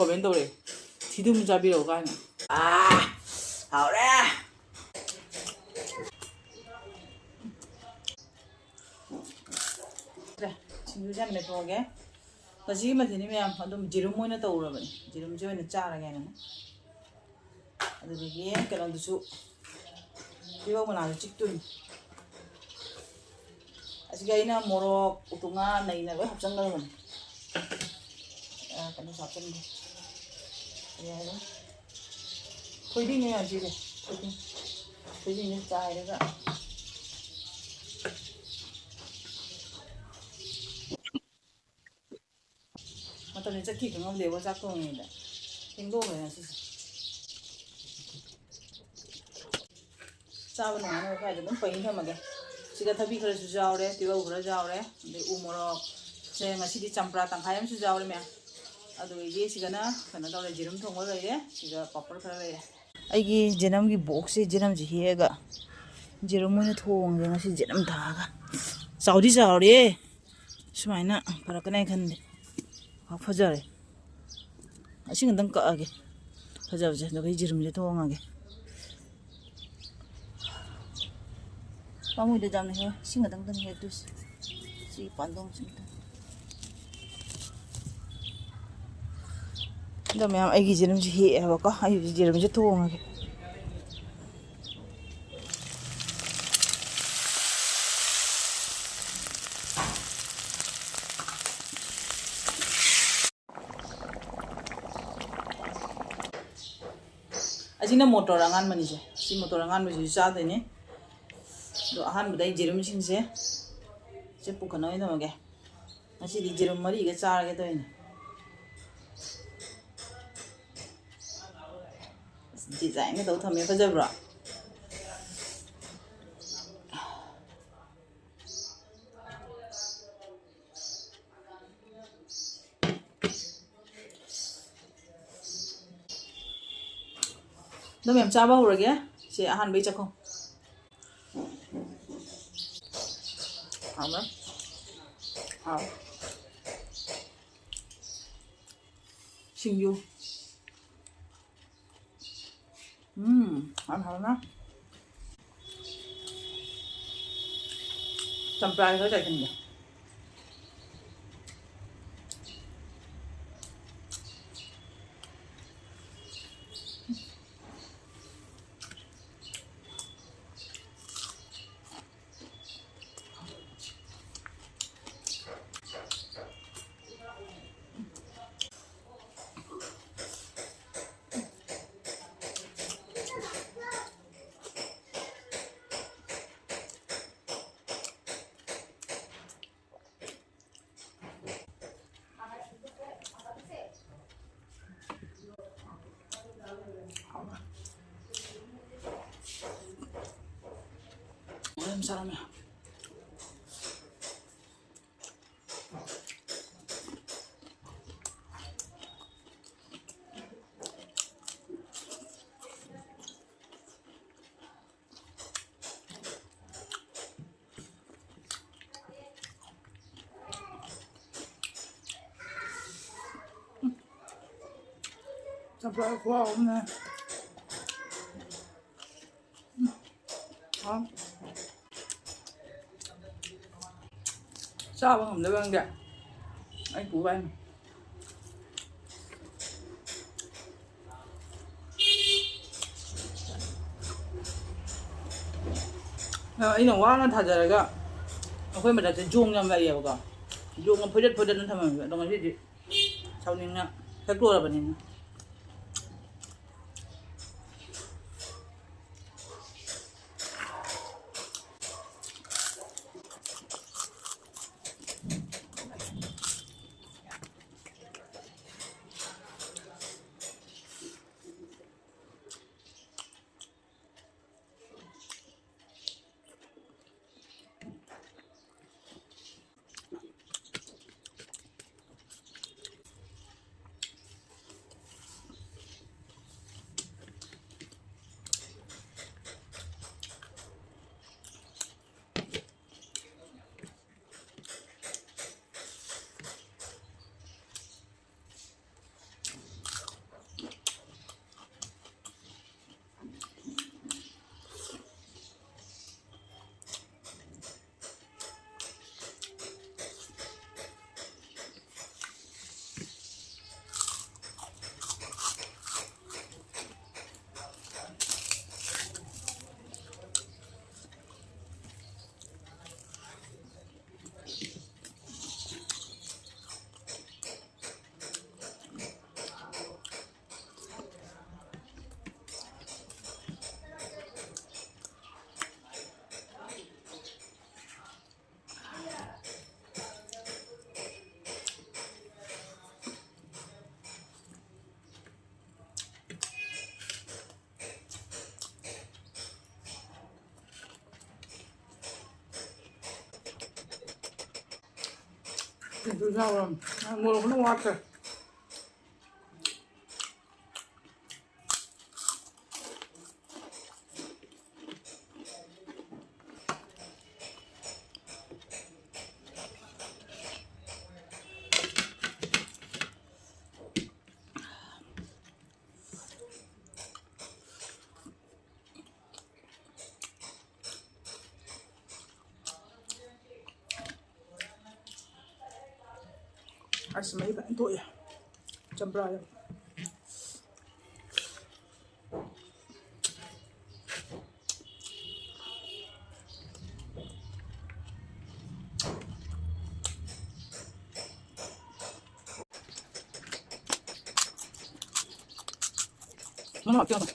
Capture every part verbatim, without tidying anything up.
ꯀꯃꯦꯟ ꯇꯧꯔꯛꯑꯦ, "ꯊꯤꯗꯨꯝ ꯆꯥꯕꯤꯔꯛꯎ" ꯀꯥꯏꯅ꯫ ꯑꯥ, ꯍꯥꯎꯔꯦ꯫ ꯁꯤꯡꯖꯨꯁꯦ ꯍꯥꯟꯅ ꯃꯦꯠꯊꯣꯛꯑꯒꯦ꯫ ꯉꯁꯤꯒꯤ ꯃꯊꯦꯜꯅꯤ ꯃꯌꯥꯝ ꯑꯗꯨꯝ ꯌꯦꯔꯨꯝ ꯑꯣꯏꯅ ꯇꯧꯔꯕꯅꯤ, ꯌꯦꯔꯨꯝꯁꯦ ꯑꯣꯏꯅ ꯆꯥꯔꯒꯦꯅꯅꯦ꯫ ꯑꯗꯨꯗꯒꯤ ꯀꯩꯅꯣꯗꯨꯁꯨ, ꯇꯤꯜꯍꯧ ꯃꯅꯥꯗꯨ ꯆꯤꯛꯇꯣꯏꯅꯤ꯫ ꯑꯁꯤꯒ ꯑꯩꯅ ꯃꯣꯔꯣꯛ, ꯎꯇꯨꯉꯥ, ꯅꯩꯅ ꯂꯣꯏ ꯍꯥꯞꯆꯟꯒꯗꯕꯅꯤ꯫ ꯑ, ꯀꯩꯅꯣꯁꯨ ꯍꯥꯞꯆꯟꯒꯦ꯫ ꯀꯔꯤ ꯍꯥꯏꯕ? ꯊꯣꯏꯗꯤꯡꯅꯦ ꯌꯥꯝ ꯆꯤꯜꯂꯦ꯫ ꯊꯣꯏꯗꯤꯡ, ꯊꯣꯏꯗꯤꯡꯁꯦ ꯆꯥꯏꯔꯒ ꯃꯇꯝꯁꯦ ꯆꯠꯈꯤ ꯈꯪꯍꯧꯗꯦꯕ ꯆꯥꯛ ꯊꯣꯡꯉꯤꯉꯩꯗ꯫ ꯊꯦꯡꯗꯣꯛꯈ꯭ꯔꯦ ꯉꯁꯤꯁꯦ꯫ ꯆꯥꯕ ꯅꯨꯡꯉꯥꯏꯅꯕ ꯈꯔꯗꯤ ꯑꯗꯨꯝ ꯄꯩꯅ ꯊꯝꯃꯒꯦ꯫ ꯁꯤꯗ ꯊꯕꯤ ꯈꯔꯁꯨ ꯌꯥꯎꯔꯦ, ꯇꯤꯜꯍꯧ ꯈꯔ ꯌꯥꯎꯔꯦ, ꯑꯗꯩ ꯎ ꯃꯣꯔꯣꯛꯁꯦ ꯉꯁꯤꯗꯤ ꯆꯝꯄ꯭ꯔꯥ ꯇꯪꯈꯥꯏ ꯑꯃꯁꯨ ꯌꯥꯎꯔꯦ ꯃꯌꯥꯝ꯫ ꯑꯗꯨꯗꯒꯤ ꯁꯤꯗꯅ ꯀꯩꯅꯣ ꯇꯧꯔꯦ, ꯌꯦꯔꯨꯝ ꯊꯣꯡꯕ ꯂꯩꯔꯦ, ꯁꯤꯗ ꯄꯥꯄꯣꯔ ꯈꯔ ꯂꯩꯔꯦ꯫ ꯑꯩꯒꯤ ꯌꯦꯅꯝꯒꯤ ꯕꯣꯛꯁꯁꯦ, ꯌꯦꯅꯝꯁꯦ ꯍꯦꯛꯑꯒ ꯌꯦꯔꯨꯝ ꯑꯣꯏꯅ ꯊꯣꯡꯉꯒꯦ ꯉꯁꯤ, ꯌꯦꯅꯝ ꯊꯥꯛꯑꯒ꯫ ꯆꯥꯎꯗꯤ ꯆꯥꯎꯔꯦ꯫ ꯁꯨꯃꯥꯏꯅ ꯐꯔꯛꯀꯅꯤ ꯍꯥꯏ ꯈꯟꯗꯦ꯫ ꯄꯥꯛ ꯐꯖꯔꯦ꯫ ꯑꯁꯤ ꯈꯛꯇꯪ ꯀꯛꯑꯒꯦ ꯐꯖꯕꯁꯦ, ꯑꯗꯨꯒ ꯑꯩ ꯌꯦꯔꯨꯝꯁꯦ ꯊꯣꯡꯉꯒꯦ꯫ ꯄꯥꯝꯃꯨꯏꯗ ꯌꯥꯝꯅ ꯍꯦ, ꯁꯤ ꯈꯛꯇꯪꯗꯅꯤ ꯍꯦꯛꯇꯣꯏꯁꯦ꯫ ꯁꯤ ꯄꯥꯟꯗꯣꯡꯁꯤꯃꯇꯪ꯫ ꯑꯗꯣ ꯃꯌꯥꯝ, ꯑꯩꯒꯤ ꯌꯦꯔꯨꯝꯁꯦ ꯍꯦꯛꯑꯦꯕꯀꯣ, ꯑꯩ ꯍꯧꯖꯤꯛ ꯌꯦꯔꯨꯝꯁꯦ ꯊꯣꯡꯉꯒꯦ꯫ ꯑꯁꯤꯅ ꯃꯣꯇꯣꯔ ꯑꯉꯥꯟꯕꯅꯤꯁꯦ꯫ ꯁꯤ ꯃꯣꯇꯣꯔ ꯑꯉꯥꯟꯕꯁꯤꯁꯨ ꯆꯥꯗꯣꯏꯅꯦ꯫ ꯑꯗꯣ ꯑꯍꯥꯟꯕꯗ ꯑꯩ ꯌꯦꯔꯨꯝꯁꯤꯡꯁꯦ ꯁꯦ ꯄꯨꯈꯠꯅꯕ ꯑꯣꯏꯅ ꯊꯝꯃꯒꯦ꯫ ꯉꯁꯤꯗꯤ ꯌꯦꯔꯨꯝ ꯃꯔꯤꯒ ꯆꯥꯔꯒꯦ ꯇꯧꯔꯤꯅꯦ꯫ ꯑꯁ, ꯗꯤꯖꯥꯏꯟꯒ ꯇꯧ ꯊꯝꯃꯦ, ꯐꯖꯕ꯭ꯔꯣ? ꯑꯗꯨꯝ ꯌꯥꯝ ꯆꯥꯕ ꯍꯧꯔꯒꯦ꯫ ꯁꯤ ꯑꯍꯥꯟꯕꯩ ꯆꯥꯛꯈꯨꯝ꯫ ꯍꯥꯎꯕ꯭ꯔꯥ? ꯍꯥꯎ꯫ ꯁꯤꯡꯖꯨ꯫ ꯎꯝ, ꯌꯥꯝ ꯍꯥꯎꯅ꯫ ꯆꯝꯄ꯭ꯔꯥ ꯈꯔ ꯆꯥꯏꯁꯤꯟꯒꯦ꯫ ꯌꯥꯝ ꯆꯥꯔꯝꯃꯦ꯫ ꯆꯝꯄ꯭ꯔꯥ ꯈꯨꯍꯥꯎ ꯑꯃꯅꯦ꯫ ꯎꯝ꯫ ꯍꯥꯎ꯫ ꯆꯥꯕ ꯉꯝꯗꯕ ꯈꯪꯗꯦ꯫ ꯑꯩ ꯄꯨꯕ ꯍꯥꯏꯅ꯫ ꯑꯩꯅ ꯋꯥꯅ ꯊꯥꯖꯔꯒ ꯑꯩꯈꯣꯏ ꯃꯊꯛꯁꯦ ꯖꯣꯡ ꯌꯥꯝ ꯂꯥꯛꯑꯦꯕꯀꯣ꯫ ꯖꯣꯡꯅ ꯐꯣꯏꯗꯠ ꯐꯣꯏꯗꯠꯅ ꯊꯝꯃꯝꯃꯦꯕ꯫ ꯑꯗꯣ ꯉꯁꯤꯗꯤ ꯁꯥꯎꯅꯤꯡꯅ ꯍꯦꯛꯇꯣꯛꯑꯕꯅꯤꯅ꯫ ꯑꯗꯨ ꯌꯥꯎꯔꯝ-, ꯃꯣꯔꯣꯛꯅ ꯋꯥꯠꯇ꯭ꯔꯦ꯫ ꯑꯁ, ꯃꯍꯤ ꯐꯖꯅ ꯊꯣꯛꯑꯦ꯫ ꯆꯝꯄ꯭ꯔꯥꯗꯣ꯫ ꯃꯃꯥ ꯀꯌꯥꯅꯣ?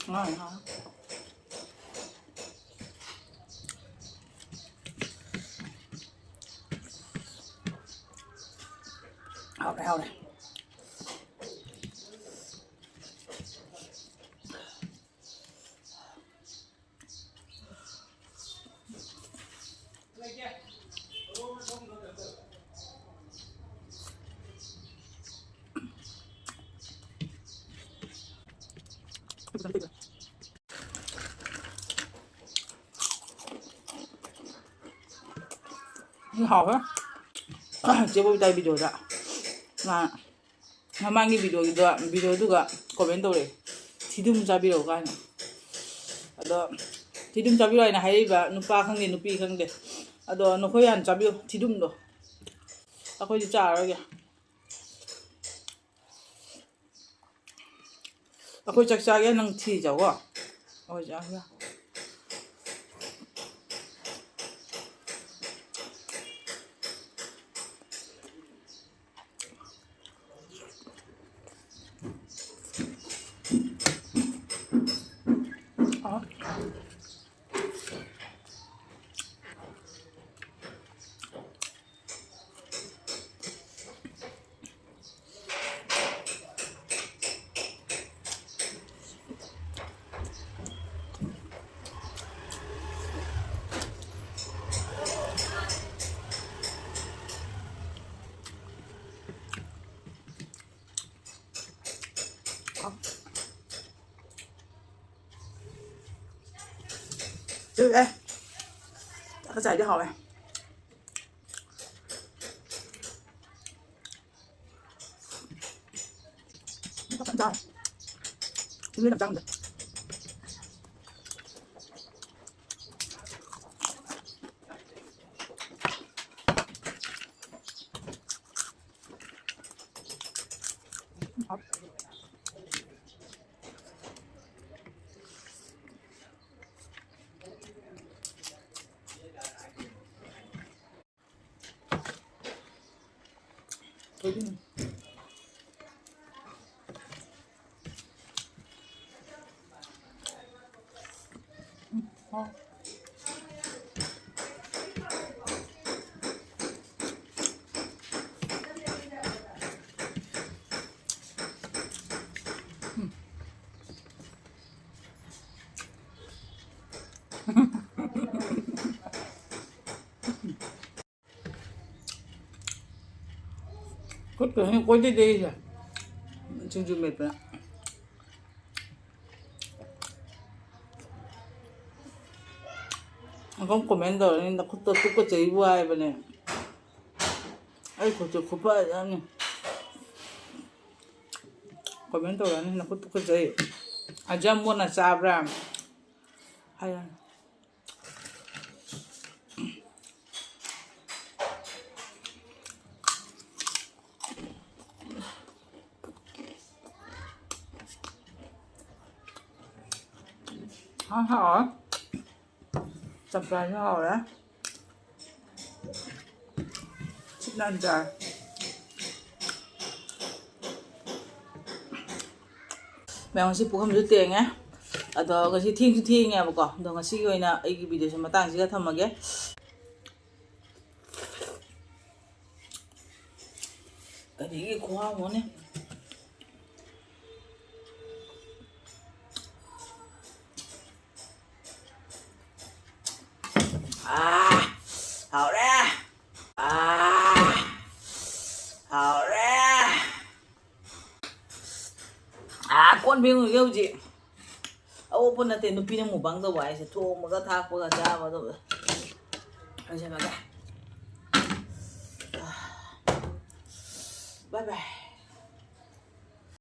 ꯉꯥ ꯌꯥꯝ ꯍꯥꯎꯋꯦ꯫ ꯍꯥꯎꯔꯦ, ꯍꯥꯎꯔꯦ꯫ ꯎꯝ, ꯍꯥꯎꯋꯦ꯫ ꯆꯦ ꯕꯕꯤꯇꯥꯒꯤ video ꯗ꯫ ꯃꯥ ꯃꯃꯥꯡꯒꯤ ꯚꯤꯗꯤꯑꯣꯒꯤꯗꯣ, ꯚꯤꯗꯤꯑꯣꯗꯨꯒ ꯀꯣꯃꯦꯟ ꯇꯧꯔꯛꯑꯦ, "ꯊꯤꯗꯨꯝ ꯆꯥꯕꯤꯔꯛꯎ" ꯀꯥꯏꯅ꯫ ꯑꯗꯣ ꯊꯤꯗꯨꯝ ꯆꯥꯕꯤꯔꯛꯑꯣ ꯍꯥꯏꯅ ꯍꯥꯏꯔꯛꯏꯕ ꯅꯨꯄꯥ ꯈꯪꯗꯦ, ꯅꯨꯄꯤ ꯈꯪꯗꯦ, ꯑꯗꯣ ꯅꯈꯣꯏ ꯍꯥꯟꯅ ꯆꯥꯕꯤꯌꯨ ꯊꯤꯗꯨꯝꯗꯣ, ꯑꯩꯈꯣꯏꯗꯤ ꯆꯥꯔꯔꯣꯏꯒꯦ꯫ ꯑꯩꯈꯣꯏ ꯆꯥꯛ ꯆꯥꯒꯦ, ꯅꯪ ꯊꯤ ꯆꯥꯎꯀꯣ꯫ ꯑꯩꯈꯣꯏ ꯆꯥꯒꯦ꯫ ꯑꯦ, ꯆꯥꯛꯀ ꯆꯥꯏꯗꯤ ꯍꯥꯎꯋꯦ꯫ ꯆꯥꯛ ꯐꯖꯅ ꯆꯥꯔꯦ꯫ ꯁꯤꯡꯖꯨ ꯌꯥꯝ ꯆꯥꯡꯗ꯫ ꯈꯨꯠꯀ ꯍꯦꯟꯅ ꯀꯣꯏꯗꯦꯗꯦ ꯑꯩꯁꯦ꯫ ꯁꯤꯡꯖꯨ ꯃꯦꯠꯄꯗ꯫ ꯑꯗꯨꯝ ꯀꯣꯃꯦꯟ ꯇꯧꯔꯅꯤ, "ꯅꯈꯨꯠꯇꯣ ꯇꯨꯀꯠꯆꯩꯕꯨ" ꯍꯥꯏꯕꯅꯦ꯫ ꯑꯩ ꯈꯨꯠꯁꯦ ꯈꯨꯐꯖ ꯑꯃꯅꯤ꯫ ꯀꯃꯦꯟ ꯇꯧꯔꯛꯑꯅꯤ, "ꯅꯈꯨꯠ ꯇꯨꯀꯠꯆꯩ, ꯑꯖꯝꯕꯣꯅ ꯆꯥꯕ꯭ꯔꯥ?" ꯍꯥꯏꯔꯛꯑꯅꯤ꯫ ꯍꯥꯎ, ꯍꯥꯎꯔꯦ꯫ ꯆꯝꯄ꯭ꯔꯥꯁꯨ ꯍꯥꯎꯔꯦ꯫ ꯁꯤꯠ ꯅꯥꯟ ꯆꯥꯔꯦ꯫ ꯃꯌꯥꯝ, ꯉꯁꯤ ꯄꯨꯈꯝꯁꯨ ꯇꯦꯡꯉꯦ꯫ ꯑꯗꯣ ꯉꯁꯤ ꯊꯦꯡꯁꯨ ꯊꯦꯡꯉꯦꯕꯀꯣ꯫ ꯑꯗꯣ ꯉꯁꯤꯒꯤ ꯑꯣꯏꯅ ꯑꯩꯒꯤ ꯚꯤꯗꯤꯑꯣꯁꯦ ꯃꯇꯥꯡꯁꯤꯗ ꯊꯝꯃꯒꯦ꯫ ꯀꯔꯤꯒꯤ ꯈꯨꯍꯥꯎꯅꯣꯅꯦ? ꯑꯥ, ꯍꯥꯎꯔꯦ꯫ ꯑꯥ, ꯍꯥꯎꯔꯦ꯫ ꯑꯥ, ꯀꯣꯟ ꯐꯦꯡꯉꯨꯒꯦ ꯍꯧꯖꯤꯛ꯫ ꯑꯋꯣꯠꯄ ꯅꯠꯇꯦ, ꯅꯨꯄꯤꯅ ꯃꯨꯛꯕꯥꯡ ꯇꯧꯕ ꯍꯥꯏꯁꯦ, ꯊꯣꯡꯕꯒ ꯊꯥꯛꯄꯒ ꯆꯥꯕ ꯇꯧꯕꯗ꯫ ꯂꯣꯏꯁꯜꯂꯒꯦ꯫ ꯕꯥꯏ ꯕꯥꯏ꯫